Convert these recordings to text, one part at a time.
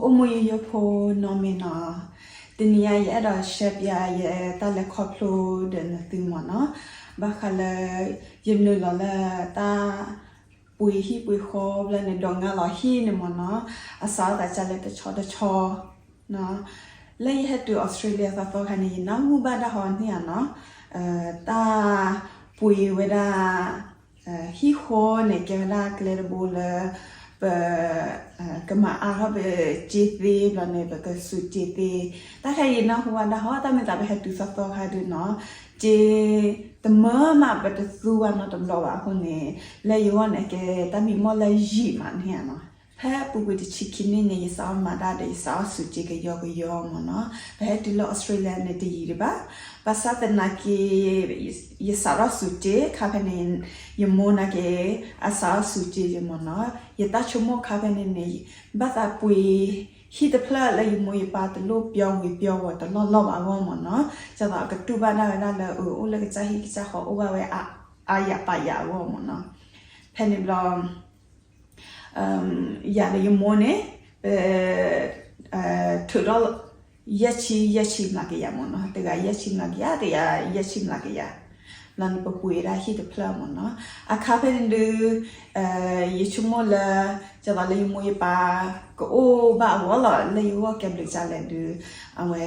အိၣ်မူယိယိဖိနီၢ်မ့ၢ်နီၢ်, တနံၤအံၤ ယအဲၣ်ဒိး share ပျး ယတၢ်လဲၤခီဖျိဒီးနသုမ့ၢ်နီၢ်, ဘၣ်ဃးလၢ ယနုာ်လီၤလၢတၢ်ပှ့ၤဟံၣ်ပှ့ၤဃီဘျီန့ၣ် ဒိးငါလီၤဟံၣ်န့ၣ်မ့ၢ်နီၢ်, အစးထီၣ်သးကလဲၤတဆီတဆီ လၢယဟဲတုၤ Australia သီသီခါန့ၣ် ယနၢ်ဟူဘၣ်ဒၣ်ဟီန့ၣ်ဧါနီၢ်, တၢ်ပှ့ၤဝဲဒၣ် ဟံၣ်ဃီန့ၣ် ကဲဝဲဒၣ်ကျဲတဘိလၢ ပ ကမၤအါထီၣ်ပစ့သ့ဘျီန့ၣ် ပကစူးစ့သ့, တၢ်ခဲအံၤယနၢ်ဟူဘၣ်ဒၣ်ဟီ တၢ်မ့ၢ်သးပဟဲတုၤသီသီခါဒုးနီၢ်, စ့တမၢမး ပတသူဘၣ်နီတဘျီဘၣ်အဃိန့ၣ်, လၢယဂီၢ်န့ၣ် ကဲတၢ်မံမီၢ်လၢယံာ်မးန့ၣ်ဧါနီၢ်. ဖဲပူၤကွံာ်တဆံခံနံၣ်န့ၣ် ယစးထီၣ်မၤတၢ်ဒီး ယစးထီၣ်စူးစ့ကယီကယီမ့ၢ်နီၢ်, ပဟဲတုၤလၢ Australia န့ၣ်တယံာ်ဒံးဘၣ်, ဘၣ်ဆၣ်သနာ်က့ ယစးထီၣ်စူးစ့ခါဖဲန့ၣ် ယမိၢ်နာ်က့ အစးထီၣ်စူးစ့ယမ့ၢ်နီၢ်, ယတၢ်ဆိကမိၣ်ခါဖဲန့ၣ်န့ၣ် ဘၣ်သးပှ့ၤဟံၣ်တဖျၢၣ်လၢယမိၢ်ယပၢ်တလိၣ်ပျီဝံၤပျီဝီၤတလီၢ်လီၢ်ဘၣ်အဂီၢ်မ့ၢ်နီၢ်, ဒ်သိးအကတူၢ်ဘၣ်ဒၣ်ဝဲဒၣ်လၢ အအိၣ်လၢကစၢ်ဟံၣ်ကစၢ်ဃီအိၣ်ဘၣ်ဝဲ အါယၤပာ်ယၤအဂီၢ်မ့ၢ်နီၢ်, ဖဲန့ၣ်ဘျီ ယၤဒီးယမိၢ်န့ၣ် ပ ထုးထီၣ် ယဲၢ်ဆံ ယဲၢ်ဆံမျးကယၤမ့ၢ်နီၢ်, တဂၤယဲၢ်ဆံမျးကယၤ တဂၤယဲၢ်ဆံမျးကယၤ, ဘျီန့ၣ်ပပှ့ၤဝဲဒၣ်ဟံၣ်တဖျၢၣ်မ့ၢ်နီၢ်, အခါဖဲန့ၣ်ဒုး ယဆိကမိၣ်လၢ ဒ်သိးလၢယမိၢ်ယပၢ် ကအိၣ်ဘၣ်အဂီၢ်လီၤ, လၢယဂီၢ်ကဲဘျုးကလဲၣ်ဒုး အဝဲ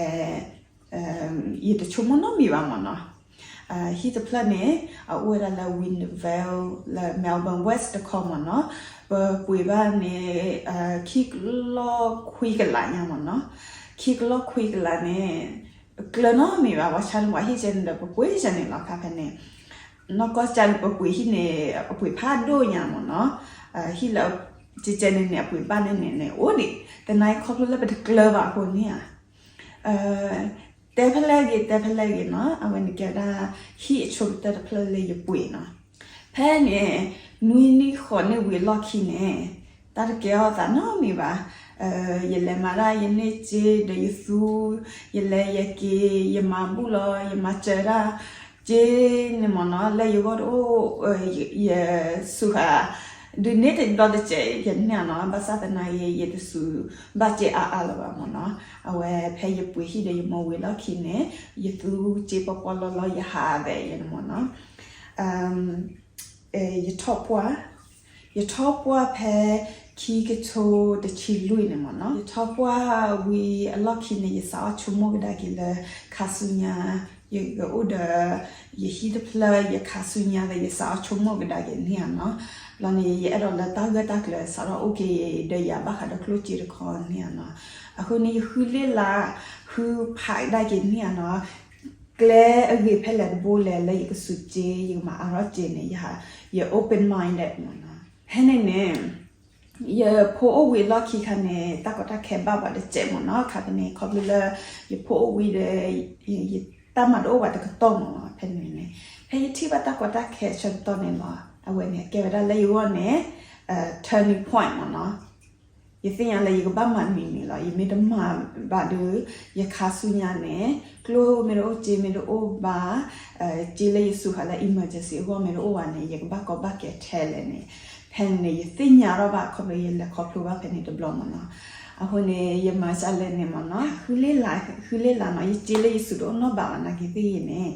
ယတဆိကမိၣ်နီတမံၤဘၣ်မ့ၢ်နီၢ်, ဟံၣ်တဖျၢၣ်န့ၣ် အအိၣ်ဝဲဒၣ်လၢ Wyndham Vale လၢ Melbourne West တခီမ့ၢ်နီၢ်, ပပှ့ၤဘၣ်န့ၣ် ခံကလီၢ်ခွံကလးညါမ့ၢ်နီၢ်, ခံကလီၢ်ခွံကလးန့ၣ် ကျၢၤနီတမံၤဘၣ်, ပှၤဆါန့ၣ်ပှၤဟံၣ်ကဲန့ၣ်ဒီး ပပှ့ၤကဲန့ၣ်လီၤ အခါဖဲန့ၣ်, နီၢ်ကီၢ်ကၢ်န့ၣ် ပပှ့ၤဟံၣ်န့ၣ် အပှ့ၤဖးဒိၣ်ညါမ့ၢ်နီၢ်, ဟံၣ်လၢ ကဲကဲန့ၣ်န့ၣ် အပှ့ၤဘၣ်န့ၣ်န့ၣ်န့ၣ် အိၣ်ဒံး, သနာ်က့ခီဖျိလၢပတကျၢၤဘၣ်အဃိန့ၣ်ဧါ တဲဖဲလဲၣ်ဂ့ၤ တဲဖဲလဲၣ်ဂ့ၤနီၢ်, အဝဲန့ၣ်ကဲဝဲဒၣ် ဟံၣ်အဆိကတၢၢ်တဖျၢၣ်လၢယပှ့ၤနီၢ်, ဖဲန့ၣ် နွံနံၣ်ဃိးနံၣ်ဝံၤအလီၢ်ခံန့ၣ် တၢ်တကဲထီၣ်သးနီတမံၤဘၣ်, ယလဲၤမၤတၢ်ယန့ၢ်စ့ဒီးယသူ, ယလဲၤယက့ၤ ယမၤဘူၣ်လီၤ ယမၤစၢၤတၢ် စ့န့ၣ်မ့ၢ်နီၢ်, လၢယဂီၢ်တအိၣ် ယစူးဃာ် ဒုးန့ၢ်တဘျီတစဲးယန့ၢ်နီၢ်, ဘၣ်ဆၣ်သနာ်က့ ယတစူးဘၣ်စ့အါအါလၢၤဘၣ်မ့ၢ်နီၢ်, အဝဲဖဲယပှ့ၤဟံၣ်ဒီးယမိၢ်ဝံၤအလီၢ်ခံန့ၣ် ယသူစ့ပီပီလီလီ ယဟးအသးယဲန့ၣ်မ့ၢ်နီၢ်, ယထီၣ်ပှၢ် ယထီၣ်ပှၢ်ဖဲ ခံကထိတဆံလွံၢ်န့ၣ်မ့ၢ်နီၢ်, ယထီၣ်ပှၢ်ဝံၤအလီၢ်ခံန့ၣ် ယစးထီၣ်ဆိကမိၣ်ကဒါက့ၤလၢ ခါဆူညါ ယကအိၣ်ဒီး ယဟံၣ်တဖျၢၣ် ယခါဆူညါဒီး ယစးထီၣ်ဆိကမိၣ်ကဒါက့ၤန့ၣ်ဧါနီၢ်, ဘျီန့ၣ် ယအဲၣ်ဒိးလၢတၢ်ဂၢၢ်တၢ်ကျၢၤစးထီၣ်အိၣ်က့ၤဒီးယၤ ဘၣ်ဃးဒီးကျိၣ်စ့တခီန့ၣ်ဧါနီၢ်, အဃိန့ၣ် ယဃုလ့ၢ်လၤ ဃုဖးကဒါက့ၤန့ၣ်ဧါနီၢ်, ကျဲအဂ့ၤဖဲလဲၣ်တဘိလဲၣ် လၢယကစူးစ့ ယကမၤအါထီၣ်စ့န့ၣ် ယ open minded မ့ၢ်နီၢ်, ဖဲန့ၣ်န့ၣ် ယဖိအိၣ်ဝံၤအလီၢ်ခံခါန့ၣ် တၢ်ကီတၢ်ခဲဘၣ်ပှၤတစဲးမ့ၢ်နီၢ်, ခါဖဲန့ၣ် ခီဖျိလၢ ယဖိအိၣ်ဝံၤဒီး ယတၢ်မၤတအိၣ်ဘၣ်တကတီၢ်မ့ၢ်နီၢ်, ဖဲန့ၣ်န့ၣ် ဖဲယထံၣ်ဘၣ်တၢ်ကီတၢ်ခဲဆၢကတီၢ်န့ၣ်လီၤ, အဝဲန့ၣ် ကဲဝဲဒၣ်လၢယဂီၢ်န့ၣ် turning point မ့ၢ်နီၢ်, ယသ့ၣ်ညါလၢယကဘၣ်မၤန့ၣ်န့ၣ်လီၤ, ယမ့ၢ်တမၤဘၣ်ဒီး ယခါဆူညါန့ၣ် ကျိၣ်မ့ၢ်တအိၣ် စ့မ့ၢ်တအိၣ်ဘၣ် စ့လၢယစူးဃာ်လၢ emergency အဂီၢ်မ့ၢ်တအိၣ်ဘၣ်န့ၣ် ယကဘၣ်ကီဘၣ်ခဲထဲလဲၣ်န့ၣ်, ဖဲန့ၣ်န့ၣ် ယသ့ၣ်ညါထီၣ်ဘၣ်ခီဖျိယလဲၤခီဖျိဘၣ်ဖဲန့ၣ်တဘျီမ့ၢ်နီၢ်, အဃိန့ၣ် ယမၤစၢ်လဲၣ်န့ၣ်မ့ၢ်နီၢ် ဃုလ့ၢ်လၤ ဃုလ့ၢ်လၤနီၢ်, ယစ့လၢယစူးတအိၣ်နီၢ်ဘၣ်ဘၣ်နာ်က့သ့ၣ်ဂ့ၤန့ၣ်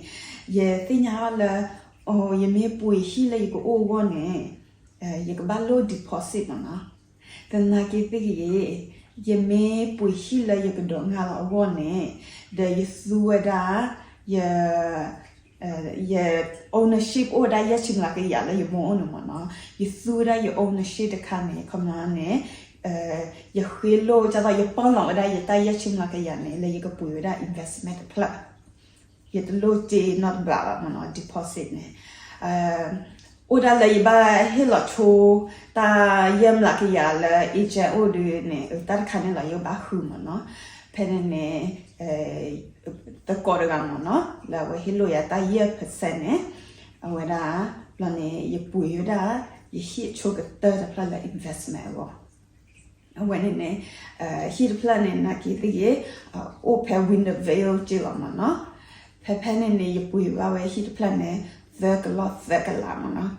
ယသ့ၣ်ညါထီၣ်လၢ ယမ့ၢ်ပှ့ၤဟံၣ်လၢယကအိၣ်အဂီၢ်န့ၣ် ယကဘၣ်လိၣ် deposit မ့ၢ်နီၢ်, သနာ်က့သ့ၣ်ဂ့ၤ ယမ့ၢ်ပှ့ၤဟံၣ်လၢယကဒိးငါလီၤအဂီၢ်န့ၣ် ဒီးယသူဝဲဒၣ် ယ ယ ownership အိၣ်ဝဲဒၣ်ယဲၢ်ဆံမျးကယၤလၢယမိၢ်အိၣ်န့ၣ်မ့ၢ်နီၢ်, ယသူဝဲဒၣ်ယ ownership တခါန့ၣ် ခီမန့ၣ် ယဃ့လိၢ် ဒ်သိးယပီၢ်လီၤဝဲဒၣ်ယတၢ်ယဲၢ်ဆံမျးကယၤန့ၣ် လၢယကပှ့ၤဝဲဒၣ် investment တဖျၢၣ် ယတလိၣ်စ့နီတဘျီဘၣ်မ့ၢ်နီၢ်, deposit န့ၣ် အိၣ်ဒၣ်လၢယဘၣ်ဟ့ၣ်လီၤဆိ တၢ်ယဲၢ်မျးကယၤလၢ agent အိၣ်ဒုးန့ၣ် တၢ်တခါန့ၣ်လီၤ ယကဘၣ်ဃုမ့ၢ်နီၢ်, ဖဲန့ၣ်န့ၣ် သကိးတဂၤမ့ၢ်နီၢ် လၢအဝဲဟ့ၣ်လိၢ်ယၤတၢ်ယဲၢ် percent န့ၣ် အဝဲဒၣ် ဘျီန့ၣ် ယပှ့ၤဝဲဒၣ် ယဟံၣ်အဆိကတၢၢ်တဖျၢၣ်လၢ investment အဂီၢ် အဝဲန့ၣ်န့ၣ် ဟံၣ်တဖျၢၣ်န့ၣ် နာ်က့သ့ၣ်ဂ့ၤ အိၣ်ဖဲ Wyndham Vale က့လီၤမ့ၢ်နီၢ်, ဖဲဖဲန့ၣ်န့ၣ် ယပှ့ၤဘၣ်ဝဲဟံၣ်တဖျၢၣ်န့ၣ် သၢကလီၢ်သၢကလးမ့ၢ်နီၢ်,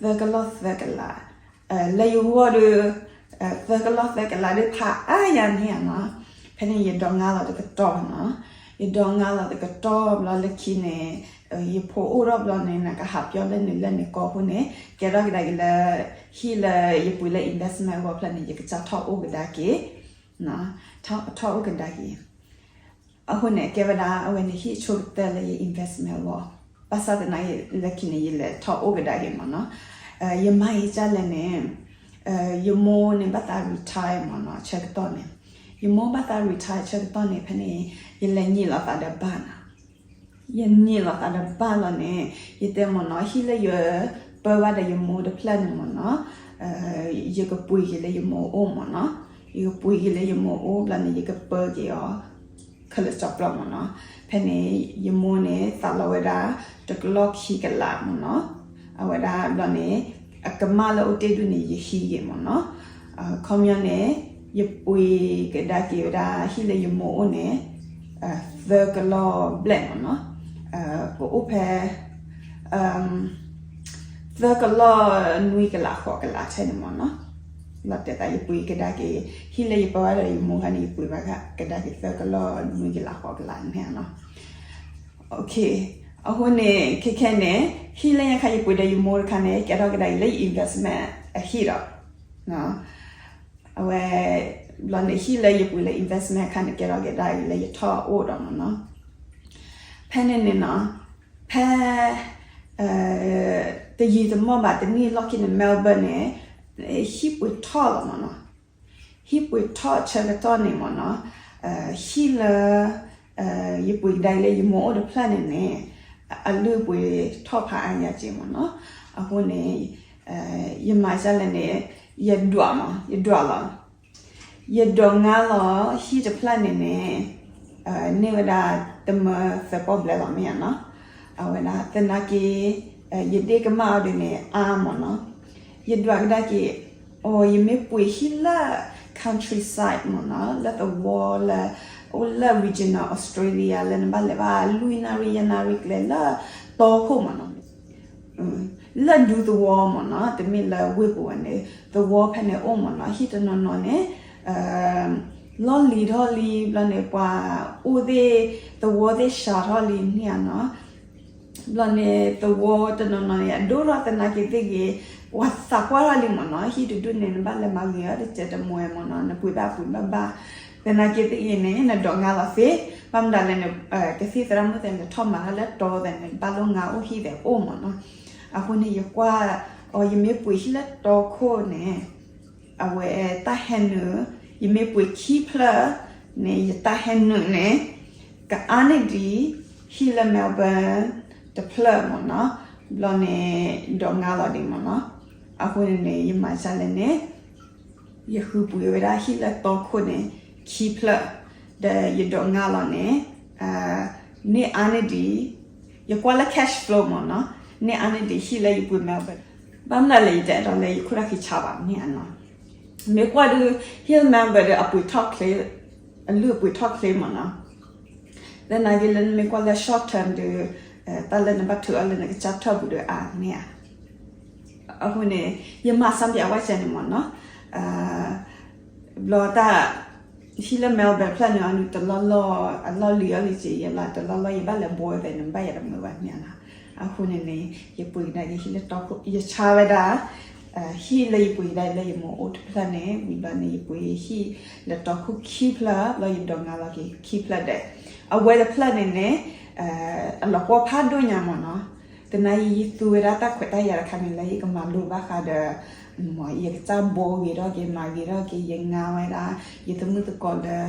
သၢကလီၢ်သၢကလး လၢယဂီၢ်ဒီး သၢကလီၢ်သၢကလးဒ်ဖးအါယၤန့ၣ်ဧါနီၤ. ဖဲန့ၣ်ယဒိးငါလီၤတကတီၢ်နီၤ. ယဒိးငါလီၤတကတီၢ်ဘျီလၢခံန့ၣ် ယဖိအိၣ်ထီၣ်ဘျီန့ၣ် နကဟးပၠီလၢန့ၣ်လၢန့ၣ်ကီၢ်အဃိန့ၣ် ကဲထီၣ်ကဒါက့ၤလၢ ဟံၣ်လၢယပှ့ၤလၢ investment အဂီၢ်ဖျၢၣ်န့ၣ် ယကစၢ်ထီၣ်အိၣ်ကဒါက့ၤ ထီၣ်အိၣ်ကဒါက့ၤ အဃိန့ၣ် ကဲဝဲဒၣ်အဝဲန့ၣ်ဟံၣ်ဆိကတၢၢ်လၢယ investment အဂီၢ် ဘၣ်ဆၣ်သနာ်က့ လၢခံန့ၣ် ယလဲၤထီၣ်အိၣ်ကဒါက့ၤမ့ၢ်နီၤ. ယမၤအံၤဒ်လဲၣ်န့ၣ် ယမိၢ်န့ၣ်ဘၣ်သး retire မ့ၢ်နီၤ ဆၢကတီၢ်န့ၣ် ယမိၢ်ဘၣ်သး retire ဆၢကတီၢ်န့ၣ် ဖဲန့ၣ် ယလဲၤနံၣ်လီၤသးဒီးဘၣ်နီၤ. ယနံၣ်လီၤသးဒီးဘၣ်လီၤန့ၣ် ယတဲမ့ၢ်နီၤ ဟံၣ်လၢယပၢဘၣ်ဒီးယမိၢ်တဖျၢၣ်န့ၣ်မ့ၢ်နီၤ ယကပှ့ၤက့ၤလၢယမိၢ်အိၣ်မ့ၢ်နီၤ. ယကပှ့ၤက့ၤလၢယမိၢ်အိၣ်ဘျီန့ၣ် ယကပၢက့ၤအီၤ ခဲလၢာ်ကၠီပျီမ့ၢ်နီၤ. ဖဲန့ၣ် ယမိၢ်န့ၣ် သးလီဝဲဒၣ် တကလီၢ်ခံကလးမ့ၢ်နီၤ. အဝဲဒၣ်ဘျီန့ၣ် အကမၣ်လၢအိၣ်တ့ၢ်ဒူၣ်န့ၣ် ယဟံးက့ၤမ့ၢ်နီၤ. ခီပညီန့ၣ် ယပှ့ၤကဒါက့ၤဝဲဒၣ်ဟံၣ်လၢယမိၢ်အိၣ်န့ၣ် သၢကလီၢ်ဘျဲၣ်မ့ၢ်နီၤ. ကအိၣ်ဖဲ သၢကလီၢ်နွံကလးဃိးကလးထဲန့ၣ်မ့ၢ်နီၤ. လီၤတဲာ်သးယပှ့ၤကဒါက့ၤ ဟံၣ်လၢယပၢဘၣ်ဒီးယမိၢ်ခါန့ၣ် ယပှ့ၤဘၣ်ကဒါက့ၤသၢကလီၢ်နွံကလးဃိးကလးန့ၣ်နီၤ. အဃိန့ၣ် ခဲခဲန့ၣ် ဟံၣ်လၢညါခါယပှ့ၤဒီးယမိၢ်တခါန့ၣ် ကဲထီၣ်ကဒါက့ၤလၢယ investment အဟံၣ်ဒီး အဝဲ ဘျီန့ၣ် ဟံၣ်လၢယပှ့ၤလၢ investment အခါန့ၣ် ကဲထီၣ်ကဒါက့ၤလၢယထီၣ်အိၣ်ဒီးမ့ၢ်နီၤ. ဖဲန့ၣ်န့ၣ်နီၤ ဖဲ တယံာ်တမီၢ်ဘၣ်တနံၣ်လီၢ်ခံန့ၣ် Melbourne န့ၣ် ဟံၣ်ပှ့ၤထီၣ်လီၤမ့ၢ်နီၤ. ဟံၣ်ပှ့ၤထီၣ်ဆၢကတီၢ်န့ၣ်မ့ၢ်နီၤ ဟံၣ်လၢ ယပှ့ၤကဒါက့ၤလၢယမိၢ်အိၣ်တဖျၢၣ်န့ၣ်န့ၣ် အလုၢ်အပှ့ၤထီၣ်ဖးအါညါက့ၤမ့ၢ်နီၤ. အဃိန့ၣ် ယမၤဒ်လဲၣ်န့ၣ် ယဒွးမး ယဒွးလီၤ ယဒိးငါလီၤဟံၣ်တဖျၢၣ်န့ၣ်န့ၣ် န့ၢ်ဝဲဒၣ်တမၢသၢပီၢ်ဘျဲၣ်လီၤမ့ၢ်ဧါနီၤ. အဝဲဒၣ်သနာ်က့ ယဒ့ၣ်ကမၣ်အီၤဒ်န့ၣ် အါမ့ၢ်နီၤ. ယဒွးကဒါက့ၤ အိ ယမ့ၢ်ပှ့ၤဟံၣ်လၢ countryside မ့ၢ်နီၤ လၢသဝီလၢ အိၣ်လၢ regional Australia လၢနဘၣ်လဲၤဘၣ်လွံၢ်နၣ်ရံၣ်ယဲၢ်နၣ်ရံၣ်ကျဲလၢတီခိၣ်မ့ၢ်နီၤ လၢဒူသဝီမ့ၢ်နီၤ တမ့ၢ်လၢဝ့ၢ်ပူၤဝဲန့ၣ် သဝီဖဲန့ၣ်အိၣ်မ့ၢ်နီၤ ဟံၣ်တနီၤနီၤန့ၣ် လီၢ်လံၤထီၣ်လံ ဘျီန့ၣ် ပှၤအိၣ်သ့ၣ် သဝီသ့ၣ်စှၤထီၣ်လံန့ၣ်ဧါနီၤ. ဘျီန့ၣ် သဝီတနီၤနီၤန့ၣ် အဒိၣ်ထီၣ်သနာ်က့သ့ၣ်ဂ့ၤ ပှၤသးပှၢ်ထီၣ်လံမ့ၢ်နီၤ ဟံၣ်တဒူၣ်န့ၣ် နဘၣ်လဲၤမၤဂ့ၤအီၤတစဲးတမှဲၤမ့ၢ်နီၤ နပှ့ၤဘၣ်ပှ့ၤဘၣ်ဘၣ် သနာ်က့သ့ၣ်ဂ့ၤန့ၣ် နဒိးငါလီၤသ့ ဘၣ်မနုၤလဲၣ်န့ၣ် ကသံၣ်သရၣ်မုၣ်သ့ၣ်န့ၣ် ထီၣ်မၤတၢ်လၢတီသ့ၣ်န့ၣ် ဘၣ်လိၣ်ငါအိၣ်ဟံၣ်သ့ၣ်အိၣ်မ့ၢ်နီၤ. အဃိန့ၣ် ယကွၢ်အီၤ ယမ့ၢ်ပှ့ၤဟံၣ်လၢတီခိၣ်န့ၣ် အဝဲတၢ်ဟဲနုာ် ယမ့ၢ်ပှ့ၤခံဖျၢၣ်န့ၣ် ယတၢ်ဟဲနုာ်န့ၣ် ကအါန့ၢ်ဒံး ဟံၣ်လၢ Melbourne တဖျၢၣ်မ့ၢ်နီၤ ဘျီန့ၣ် ဒိးငါလီၤဒံးမ့ၢ်နီၤ. အဃိန့ၣ်န့ၣ် ယမၤဒ်လဲၣ်န့ၣ် ယဃုပှ့ၤဝဲဒၣ်ဟံၣ်လၢတီခိၣ်န့ၣ် ခံဖျၢၣ် ဒီးယဒိးငါလီၤန့ၣ် န့ၢ်အါန့ၢ်ဒံး ယကွၢ်လၢ cash flow မ့ၢ်နီၤ န့ၢ်အါန့ၢ်ဒံးဟံၣ်လၢယပှ့ၤ Melbourne ဘၣ်မနုၤလဲၣ် ယတအဲၣ်ဒိးလၢယခိၣ်တၢ်ခံဆါဘၣ်န့ၣ်နီၤ. မ့ၢ်ကွၢ်ဒုး ဟံၣ်လၢ Melbourne ဒီးအပှ့ၤထီၣ်ချ့ အလုၢ်အပှ့ၤထီၣ်ချ့မ့ၢ်နီၤ. သနာ်က့လၢနမ့ၢ်ကွၢ်လၢ short term ဒီး တၢ်လၢနဘၣ်ထုးအီၤလၢနကစၢ်ထီၣ်ပူၤဒီးအါန့ၣ်ဧါ. အဃိန့ၣ် ယမၤစၢ်ပၠးဝဲစဲန့ၣ်မ့ၢ်နီၤ ဘျီတၢ် ဟံၣ်လၢ Melbourne ဖျၢၣ်န့ၣ် အနုာ်တလီၢ်လီၢ် အလီၢ်လံၤအီၤလံၤက့ၤ ယဘျီတလီၢ်လီၢ် ယဘၣ်လဲၤဘိဝဲဖဲန့ၣ် နဘၣ်ယၤတမုာ်ဘၣ်န့ၣ်နီၤ. အဃိန့ၣ်န့ၣ် ယပှ့ၤကဒါက့ၤဟံၣ်လၢတီခိၣ် ယဆါဝဲဒၣ် ဟံၣ်လၢယပှ့ၤကဒါလၢယမိၢ်အိၣ်တဖျၢၣ်န့ၣ် ဝံၤဘျီန့ၣ် ယပှ့ၤဟံၣ်လၢတီခိၣ်ခံဖျၢၣ် ဘျီယဒိးငါလီၤက့ၤခံဖျၢၣ်ဒဲး အဝဲတဖျၢၣ်န့ၣ်န့ၣ် အလီၤကွၢ်ဖးဒိၣ်ညါမ့ၢ်နီၤ. သနာ်က့ယသူဝဲဒၣ်တၢ်ခွဲးတၢ်ယာ်တခါန့ၣ်လၢယကမၤလိဘၣ်ဃးဒီး ယကစၢ်ဘိဂ့ၤထီၣ်က့ၤ မၤဂ့ၤထီၣ်က့ၤ ယငါဝဲဒၣ် ယသမုၣ်သကိးလၢ တၢ်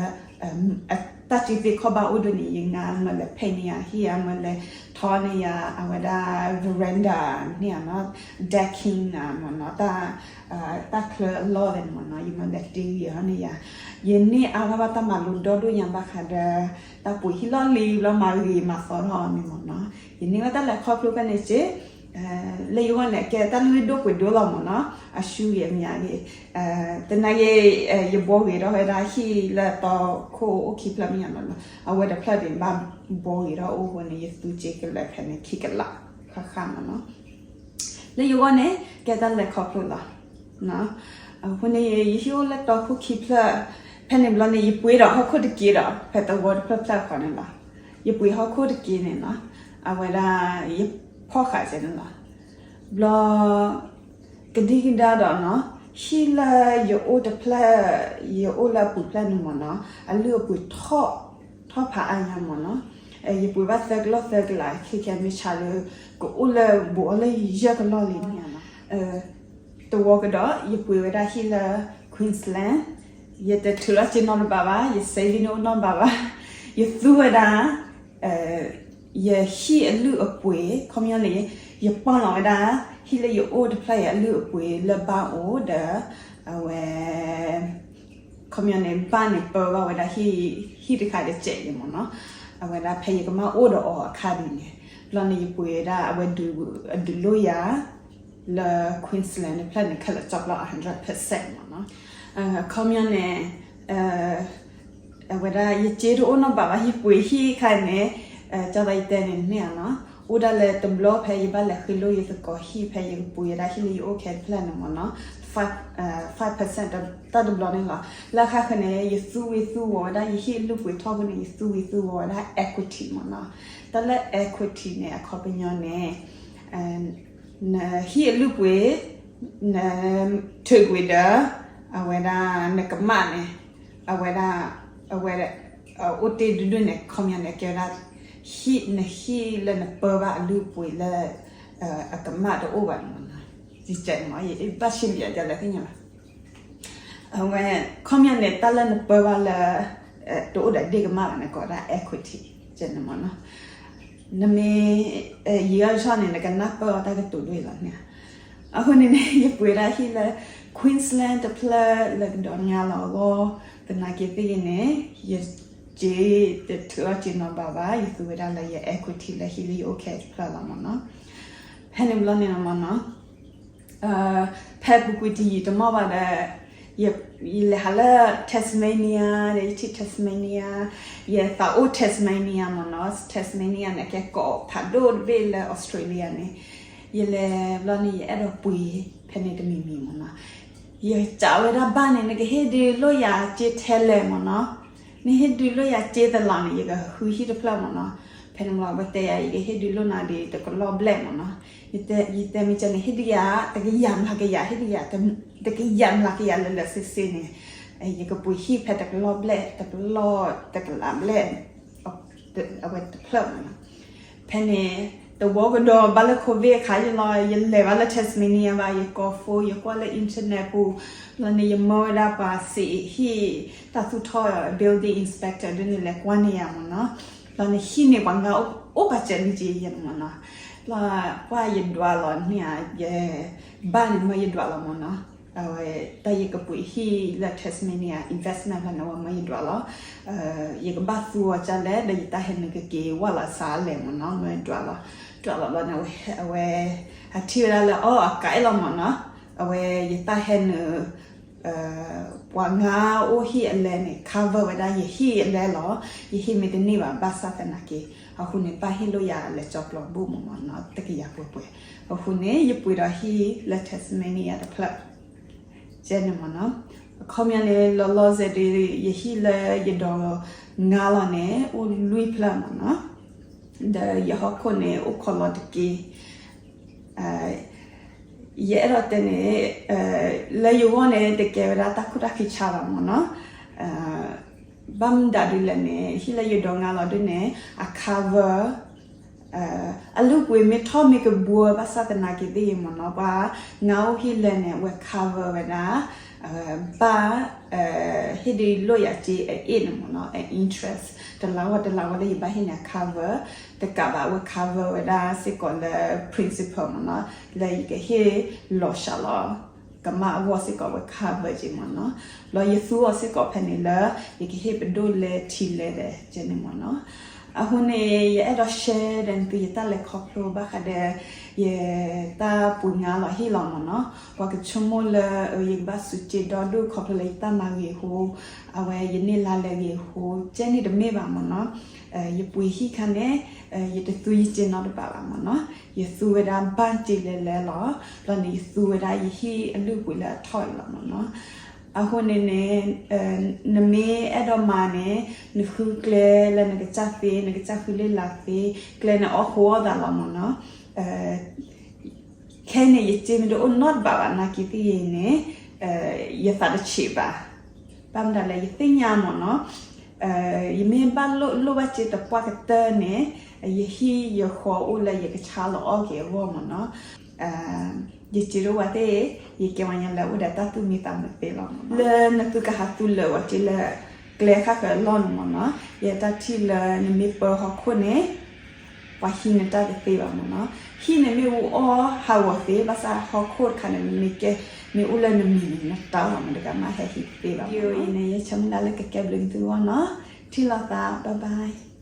စုသ့ခီၣ်ဘၣ်အိၣ်ဒိၣ်န့ၣ် ယငါမ့ၢ်လဲၤဖဲန့ၢ်ယၤဟံၣ်ဧါ မ့ၢ်လဲၤထီန့ၢ်ယၤ အဝဲဒၣ် veranda န့ၣ်ဧါနီၤ decking မ့ၢ်နီၤ တၢ်ချၢအလီၢ်သ့ၣ်န့ၣ်မ့ၢ်နီၤ ယမ့ၢ်လဲၤတ့ဂ့ၤထီၣ်န့ၢ်ယၤ ယန့ၢ်အါထီၣ်ဘၣ်တၢ်မၤလိဒီဒိၣ်ညါဘၣ်ဃးဒီး တၢ်ပှ့ၤဟံၣ်လီၢ်လံၤဘျီမၤဂ့ၤမၤသီထီၣ်န့ၣ်မ့ၢ်နီၤ ယန့ၢ်ဘၣ်တၢ်လဲၤခီဖျိဖဲန့ၣ်စ့ လၢယဂီၢ်န့ၣ် ကဲတၢ်လုၢ်ဒိၣ်ပှ့ၤဒိၣ်လီၤမ့ၢ်နီၤ အရှုံးဂ့ၤအမြတ်ဂ့ၤ သနာ်က့ ယဘိဂ့ၤထီၣ်ဝဲဒၣ်ဟံၣ်လၢတီခိၣ်အိၣ်ခံဖျၢၣ်မ့ၢ်နီၤ အဝဲတဖျၢၣ်န့ၣ် ဘၣ်ဘိဂ့ၤထီၣ်အိၣ်အဃိန့ၣ် ယသူစ့ကလဲၤဖဲန့ၣ်ခံကလး ဃၣ်ဃၣ်မ့ၢ်နီၤ လၢယဂီၢ်န့ၣ် ကဲတၢ်လဲၤခီဖျိလီၤ အဃိန့ၣ် ယဟံၣ်အိၣ်လၢတီခိၣ်ခံဖျၢၣ်, ဖဲန့ၣ်ဘျီန့ၣ် ယပှ့ၤဒီးဟီၣ်ခိၣ်တက့ဒီး ဖဲသဝီတဖျၢၣ်ဖျၢၣ်ဃီန့ၣ်လီၤ. ယပှ့ၤဟီၣ်ခိၣ်တက့န့ၣ်လီၤ. အဝဲဒၣ် ယဖီၣ်ဃာ်ကဲန့ၣ်လီၤ. ဘျီ ကဒံကဒါဒီးနီၤ, ဟံၣ်လၢယအိၣ်တဖျၢၣ်, ယအိၣ်လၢအပူၤဖျၢၣ်န့ၣ်မ့ၢ်နီၤ, အလုၢ်အပှ့ၤထီၣ်, ထီၣ်ဖးအါညါမ့ၢ်နီၤ. ယပှ့ၤဘၣ်သၢကလီၢ်သၢကလး ခဲခဲမ့ၢ်ဆါလၢ ကအိၣ်လၢဘူးအီၤလၢယဲၢ်ကလီၢ်လံန့ၣ်နီၤ. တဝီကဒီး ယပှ့ၤဝဲဒၣ်ဟံၣ်လၢ Queensland, ယတထုးထီၣ်စ့နီတဘးဘၣ်, ယ saving န့ၣ်အိၣ်နီတဘးဘၣ်, ယသူဝဲဒၣ် ယဟံၣ်အလုၢ်အပှ့ၤ ခီပညီန့ၣ် ယပီၢ်လီၤဝဲဒၣ် ဟံၣ်လၢယအိၣ်တဖျၢၣ်အံၤအလုၢ်အပှ့ၤလၢဘၣ်အိၣ်ဒီး အဝဲ ခီပညီန့ၣ် ဘၣ်န့ၣ်ပၢဘၣ်ဝဲဒၣ်ဟံၣ်, ဟံၣ်တခါဒီးစဲးယံၤမ့ၢ်နီၤ. အဝဲဒၣ်ဖဲယကမၣ်အိၣ်ဒီးအီၤအခါဒ်န့ၣ်, ဘျီန့ၣ်ယပှ့ၤဝဲဒၣ်အဝဲဒုး, အဒုးလိၣ်ယၤ လၢ Queensland တဖျၢၣ်န့ၣ် ခဲလၢာ်ကၠီပျီ hundred percent မ့ၢ်နီၤ. ခီပညီန့ၣ် အဝဲဒၣ်ယစ့တအိၣ်နီတဘးဘၣ်, ယပှ့ၤဟံၣ်အခါန့ၣ် ကၠီသးယတဲန့ၣ်န့ၣ်ဧါနီၤ, အိၣ်ဒၣ်လၢတဘျီဖဲယဘၣ်လဲၤဃ့လိၢ်ယသကိးဟံၣ် ဖဲယကပှ့ၤဝဲဒၣ်ဟံၣ်လၢယအိၣ်ခဲတဖျၢၣ်န့ၣ်မ့ၢ်နီၤ, five percent တၢ်တဘျီန့ၣ်လီၤ. လၢအခါဃၢၤန့ၣ် ယသူဝံၤသူဝီၤဝဲဒၣ်ယဟံၣ်အလုၢ်ပှ့ၤထီၣ်အဃိန့ၣ် ယသူဝံၤသူဝီၤဝဲဒၣ် equity မ့ၢ်နီၤ. တၢ်လၢ equity န့ၣ် အခီပညီန့ၣ် နဟံၣ်အလုၢ်ပှ့ၤ နထုးကွံာ်ဒီး အဝဲဒၣ်နကမၣ်န့ၣ် အဝဲဒၣ် အဝဲ အိၣ်တ့ၢ်ဒုဒုန့ၣ် ခီပညီန့ၣ် ကဲဝဲဒၣ် ဟံၣ် နဟံၣ်လၢနပၢဘၣ်အလုၢ်အပှ့ၤလၢ အကမၣ်တအိၣ်ဘၣ်န့ၣ်မ့ၢ်နီၤ. ယဘၣ်ဆံးဘၣ်ယၤလၢသ့ၣ်ညါဘၣ် အဝဲ ခီပညီန့ၣ် တၢ်လၢနပၢဘၣ်လၢ တအိၣ်ဒီးဒ့ၣ်ကမၣ်ဘၣ်န့ၣ် ကိးဝဲဒၣ် equity ကဲန့ၣ်မ့ၢ်နီၤ. နမ့ၢ် ယံာ်အီၤတဆီန့ၣ် နကနၢ်ပၢၢ်အီၤတၢ်ကတိၤဒိၣ်လီၤန့ၣ်. အဃိန့ၣ်န့ၣ် ယပှ့ၤဒၣ်ဟံၣ်လၢ Queensland တဖျၢၣ်လၢကဒီးနါလီၤအဂီၢ် သနာ်က့သ့ၣ်ဂ့ၤန့ၣ် ယစ့တထုးထီၣ်စ့နီတဘးဘၣ်, ယသူဝဲဒၣ်လၢယ equity လၢဟံၣ်လၢယအိၣ်ခဲတဖျၢၣ်လီၤမ့ၢ်နီၤ. ဖဲန့ၣ်ဘျီန့ၣ်မ့ၢ်နီၤ ဖဲပူၤကွံာ်တယံာ်တမီၢ်ဘၣ်ဒီး ယလဲၤဟးလၢ Tasmania ဒီးယထံၣ် Tasmania, ယသးအိၣ် Tasmania မ့ၢ်နီၤ. Tasmania န့ၣ် ကဲကီးဖးဒိၣ်တဘ့ၣ်လၢ Australia န့ၣ်, ယလဲၤဘျီန့ၣ် ယအဲၣ်ဒိးပှ့ၤဖဲန့ၣ်တမံၤမံၤမ့ၢ်နီၤ. ယစံးဝဲဒၣ်ဘၣ်န့ၣ် နကဟ့ၣ်ဒုးလိၣ်ယၤစ့ထဲလဲၣ်မ့ၢ်နီၤ. နဟ့ၣ်ဒုးလိၣ်ယၤစ့သလီၤန့ၣ် ယကဃုဟံၣ်တဖျၢၣ်မ့ၢ်နီၤ. ဖဲန့ၣ်ဘျီ ပတဲယၤ ယကဟ့ၣ်ဒုးလိၣ်နၤဒ်တကလီၢ်ဘျဲၣ်မ့ၢ်နီၤ. ယတဲမ့ၢ်ကဲန့ၣ် ဟ့ၣ်ဒုးယၤ တကယၤမျးကယၤ, ဟ့ၣ်ဒုးယၤ တကယၤမျးကယၤလၢလၢဆ့ဆ့န့ၣ်, ယကပှ့ၤဟံၣ်ဖဲတကလီၢ်ဘျဲၣ်, တကလီၢ်တကလးဘျဲၣ် အဝဲတဖျၢၣ်မ့ၢ်နီၤ. ဖဲန့ၣ် တဝီကဒီးဘၣ်လၢ COVID အခါယလီၤ ယလဲၤဘၣ်လၢ Tasmania ဘၣ်, ယကိး phone ယကွၢ်လၢ internet ပူၤ, လီၤန့ၣ် ယမၢဝဲဒၣ်ပှၤစံးဟံၣ် တၢ်သူၣ်ထီၣ် building inspector ဒ်န့ၣ် လဲၤကွၢ်န့ၢ်ယၤမ့ၢ်နီၤ. လီၤန့ၣ် ဟံၣ်န့ၣ် ပှၤငါအိၣ်ဘၣ်စဲးလံက့ယဲန့ၣ်မ့ၢ်နီၤ. လီၤကွၢ်ယဒွးလီၤန့ၣ်ဧါ, ယဘၣ်န့ၣ်မၢယဒွးလီၤမ့ၢ်နီၤ. အဝဲ တၢ်ယကပှ့ၤဟံၣ်လၢ Tasmania investment ဖဲန့ၣ် အဝဲမၢယဒွးလီၤ. ယကဘၣ်သူအီၤဒ်လဲၣ် ဒီးယတၢ်ဟဲနုာ်ကက့ၤဝၢ်လီၤဆါလဲၣ်မ့ၢ်နီၤ, မၢဒွးလီၤ. ဒွးလီၤဘျီန့ၣ် အဝဲ အထံၣ်ဝဲဒၣ်လၢ အီ အကးအဲၣ်လီၤမ့ၢ်နီၤ. အဝဲ ယတၢ်ဟဲနုာ် ပှၤငါအိၣ်ဟံၣ်အလဲန့ၣ် cover ဝဲဒၣ်ယဟံၣ်အလဲလီၤ. ယဟံၣ်မ့ၢ်တန့ၢ်ဘၣ် ဘၣ်ဆၣ်သနာ်က့ အဃိန့ၣ် ဘၣ်ဟ့ၣ်လိာ်ယၤလဲၤကၠီပျီဘိၣ်မ့ၢ်နီၤ တကယၤပှဲၤပှဲၤ. အဃိန့ၣ် ယပှ့ၤဒီးဟံၣ်လၢ Tasmania တဖျၢၣ် ကဲန့ၣ်မ့ၢ်နီၤ. အခီပညီန့ၣ် လီၤလီၤဆဲးဒီး ယဟံၣ်လၢယဒိးငါလီၤန့ၣ် အိၣ်လွံၢ်ဖျၢၣ်မ့ၢ်နီၤ. ဒီးယဟီၣ်ခိၣ်န့ၣ် အိၣ်ခိးလီၤတက့ၢ်. ယအဲၣ်ဒိးတဲန့ၣ် လၢယဂီၢ်န့ၣ် တကဲဝဲဒၣ်တၢ်ခိၣ်တၢ်ခံဆါဘၣ်မ့ၢ်နီၤ. ဘၣ်မနုၤဒ်လဲၣ်န့ၣ် ဟံၣ်လၢယဒိးငါလီၤဒ်န့ၣ် အ cover အလုၢ်ပှ့ၤမ့ၢ်ထီၣ်မ့ၢ်ကဘှီဘၣ်ဆၣ်သနာ်က့သ့ၣ်ဂ့ၤမ့ၢ်နီၤ ပှၤငါအိၣ်ဟံၣ်လဲန့ၣ် အဝဲ cover ဝဲဒၣ် ဘၣ် ဟ့ၣ်ဒုးလိာ်ယၤစ့အအ့ၣ်န့ၣ်မ့ၢ်နီၤ အ interest တလါဝီတလါဝီလၢယဘၣ်ဟ့ၣ်န့ၣ် အ cover တကးဘၣ် အဝဲ cover ဝဲဒၣ်စ့ၢ်ကီးလၢ principal မ့ၢ်နီၤ လၢယကဟ့ၣ်လီၤစှၤလီၤ ကမၣ်အဂီၢ်စ့ၢ်ကီးအဝဲ cover က့မ့ၢ်နီၤ. ဘျီယသူအီၤစ့ၢ်ကီးဖဲန့ၣ်လၢ ယကဟ့ၣ်ပဒိၣ်လဲထံလဲလဲၣ်ကဲန့ၣ်မ့ၢ်နီၤ. အဃိန့ၣ် ယအဲၣ်ဒိး share ဒီးနသုယတၢ်လဲၤခီဖျိဘၣ်ဃးဒီး ယတၢ်ပှ့ၤငါလီၤဟံၣ်လီၤမ့ၢ်နီၤ. ပှၤကဆိကမိၣ်လၢ ယကဘၣ်စူးစ့ဒီဒူၣ်ခီဖျိလၢယတၢ်မၤဂ့ၤအဃိ, အဝဲယန့ၢ်လါလဲဂ့ၤအဃိ, ကဲန့ၣ်တမ့ၢ်ဘၣ်မ့ၢ်နီၤ. ယပှ့ၤဟံၣ်ခါန့ၣ် ယတသူယစ့နီတဘ့ၣ်ဘၣ်မ့ၢ်နီၤ. ယသူဝဲဒၣ်ဘၣ်တ့လဲၤလဲၤလီၤ. ဘျီန့ၣ် ယသူဝဲဒၣ်ယဟံၣ်အလုၢ်အပှ့ၤလၢအထီၣ်အံၤလီၤမ့ၢ်နီၤ. အဃိန့ၣ်န့ၣ် နမ့ၢ်အဲၣ်ဒိးမၤန့ၣ် နဃုကျဲလၢနကစၢ်သ့, နကစၢ်ဃုလ့ၢ်လၤသ့, ကျဲန့ၣ်အီၣ်ဃိအီၣ်သးလီၤမ့ၢ်နီၤ. ခဲအံၤန့ၣ် ယစ့မ့ၢ်တအိၣ်နီတဘ့ၣ်ဘၣ် နာ်က့သ့ၣ်ဂ့ၤန့ၣ် ယသးတဆံးဘၣ်. ဘၣ်မနုၤလဲၣ် ယသ့ၣ်ညါမ့ၢ်နီၤ. ယမ့ၢ်ဘၣ်လိၣ်ဘၣ်စ့တပှၢ်ကတၢၢ်န့ၣ် ယဟံၣ်ယဃီအိၣ်လၢယကဆါလီၤအီၣ်က့ၤအဂီၢ်မ့ၢ်နီၤ. ယစ့တအိၣ်ဘၣ်သ့ၣ်, ယကဲဝဲညါလၢအိၣ်ဒီးတၢ်သူၣ်မံသးမုာ်သ့လီၤ. လၢနသုကဟးသူလၢာ်ဝဲက့ၤလၢ ကျဲဃၣ်ဃၢၤအလီၢ်န့ၣ်မ့ၢ်နီၤ, ယဲတၢ်ထံၣ်လၢနမ့ၢ်ပၢဟီၣ်ခိၣ်န့ၣ် ပှၤဟံးနတၢ်တသ့ဘၣ်မ့ၢ်နီၤ. ဟံၣ်န့ၣ်မ့ၢ်အူအီၣ်ဟးဂီၤသ့ ဘၣ်ဆၣ်ဟီၣ်ခိၣ်တခါန့ၣ် မ့ၢ်ကဲ မ့ၢ်အိၣ်လၢနမံၤန့ၣ် နတၢ်လီၤမ့ၢ်တဂၤမး ဟဲဟံးတသ့ဘၣ်မ့ၢ်နီၤ. ယဆၢမုၢ်လၢ်လၢကကဲဘျုးနသုဂီၢ်နီၤ. ထံၣ်လိာ်သး bye bye.